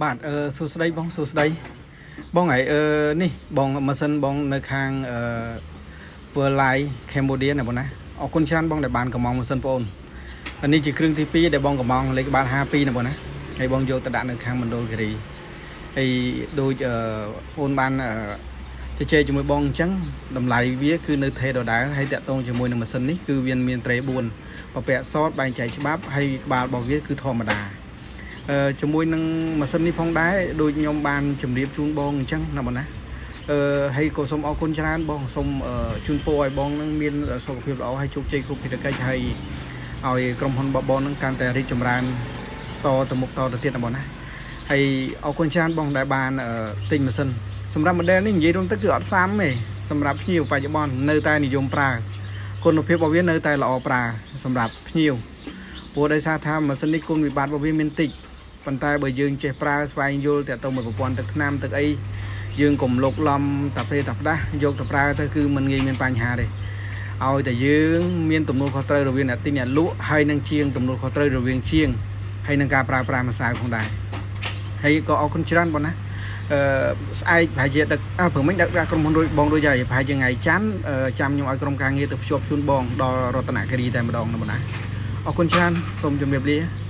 បាទអឺសួស្តីបងសួស្តីបងហើយអឺនេះបងម៉ាស៊ីនបងនៅខាងអឺ Worldline Cambodia ណាបងណាអរគុណច្រើនបងដែលបានកម្មង់ម៉ាស៊ីនបងអូនអានេះជាគ្រឿងទី2ដែលបងកម្មង់លេខក្បាល52ណាបងណាហើយបងយកទៅដាក់នៅខាងមណ្ឌលគិរីហើយដូចអឺអូនបានអឺជជែកជាមួយបងអញ្ចឹងតម្លៃវាគឺនៅថេរដដែលហើយតាក់ទងជាមួយនឹងម៉ាស៊ីននេះគឺវាមានត្រេ4ពពាក់សតបែងចែកច្បាប់ហើយក្បាលរបស់វាគឺធម្មតា អឺជាមួយនឹងម៉ាស៊ីននេះផងដែរដូចខ្ញុំបានជម្រាបជូនបងអញ្ចឹងណាបងណាអឺហើយក៏សូមអរគុណច្រើនបងសូមអឺជូនពរឲ្យបងនឹងមានសុខភាពល្អហើយជោគជ័យគ្រប់ភារកិច្ចហើយឲ្យក្រុមហ៊ុនរបស់បងនឹងកាន់តែរីកចម្រើនតទៅមុខតទៅទៀតណាបងណាហើយអរគុណច្រើនបងដែលបានអឺទិញម៉ាស៊ីនសម្រាប់ model នេះនិយាយរួមទៅគឺអត់សាំទេសម្រាប់ភ្ញៀវបច្ចុប្បន្ននៅតែនិយមប្រើគុណភាពរបស់វានៅតែល្អប្រើសម្រាប់ភ្ញៀវព្រោះដោយសារថាម៉ាស៊ីននេះគុណវិបត្តិរបស់វាមានតិច ប៉ុន្តែបើយើងចេះប្រើស្វែងយល់តាក់ទងមួយប្រព័ន្ធទឹកថ្នាំទឹកអីយើងកុំលុកលំតាព្រេតាផ្ដាស់យកទៅប្រើទៅគឺមិនងាយមានបញ្ហាទេឲ្យតែយើងមានទំនួលខុសត្រូវរវាងអ្នកទិញអ្នកលក់ហើយនឹងជាងទំនួលខុសត្រូវរវាងជាងហើយនឹងការប្រើប្រាស់ម្សៅផងដែរហើយក៏អរគុណច្រើនបងណាអឺស្អែកប្រហែលជាដឹកអើព្រឹកមិញដឹកដាក់ក្រុមហ៊ុនរួចបងរួចហើយប្រហែលជាថ្ងៃច័ន្ទអឺចាំខ្ញុំឲ្យក្រុមការងារទៅភ្ជាប់ជូនបងដល់រតនគិរីតែម្ដងណាបងណាអរគុណច្រើនសូមជម្រាបលា។